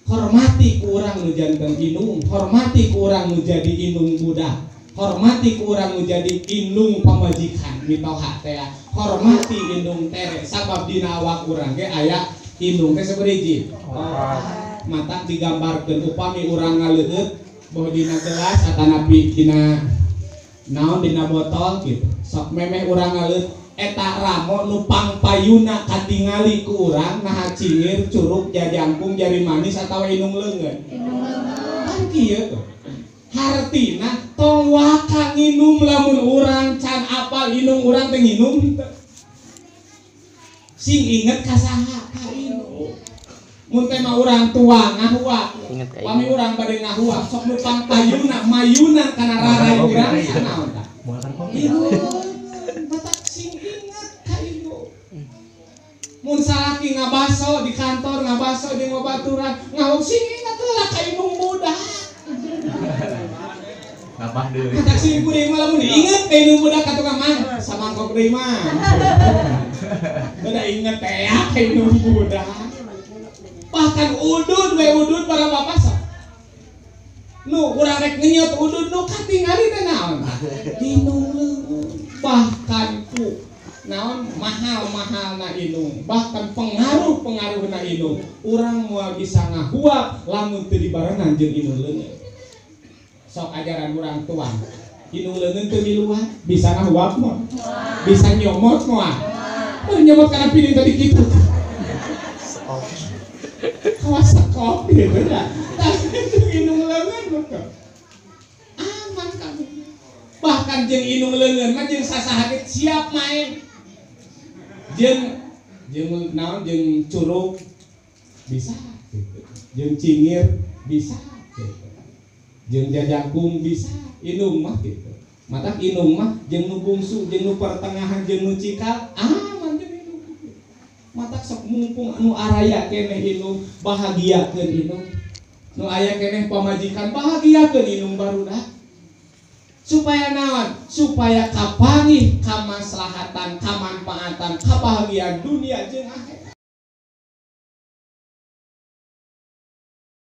Hormati ku urang nu janten indung, hormati ku urang nu jadi indung budak, hormati ku urang nu jadi indung pamajikan mitoha teh, hormati indung tere sabab dina awak urang ge aya indung teh sabariji. Matak digambarkeun upami urang ngaleueut boh dina gelas atanapi dina naon dina botol gitu. Sok memeh urang ngaleueut eta ramo nu pangpayuna katingali ku urang naha cingir, curug, jajangkung, jari manis atawa indung leungeun. Kan kieu tuh. Hartina tong waka nginum lamun urang can apal indung urang teh nginum teu. Sing inget ka saha? Ka indung. Mun teh mah urang tua ngahuap. Pami urang bade ngahuap sok nu pangpayuna mayuna kana rarai urang naon tah? Indung. Matak sing inget ka indung. Mun salaki ngabaso di kantor ngabaso jeung babaturan ngahuap sing inget heula ka indung budak. Nambah deui. Matak sing kuring mah lamun inget ka indung budak ka tukang mah samangkok deui mah. Beda inget teh ya ka indung budak. Bahkan udud we udud para bapak sok. Nu urang rek ngenyot udud nu katingali teh naon? Indung leungeun. Bahkan ku naon mahal-mahalna indung, bahkan pengaruh-pengaruhna indung, urang moal bisa ngahuap lamun teu dibarengan jeung indung leungeun. Sok ajaran urang tuang, indung leungeun teu miluan, bisa ngahuap moal, bisa nyomot moal. Nyomot kana piring tadi kitu. Kawas sekop gitu ya. Tapi indung leungeun mah aman kamu. Bahkan jeung indung leungeun mah jeung sasaha ge siap main. Jeung jeung naon jeung curug bisa gitu. Jeung cingir bisa gitu. Jeung jajangkung bisa indung mah gitu. Matak indung mah jeung nu bungsu, jeung nu pertengahan, jeung nu cikal aman jeung indung. Matak sok mumpung anu araya keneh indung, bahagiakeun indung. Nu aya keneh pamajikan bahagiakeun indung barudak. Supaya naon? Supaya kapanggih kamaslahatan, kamanfaatan, kabahagiaan dunia jeung akhirat.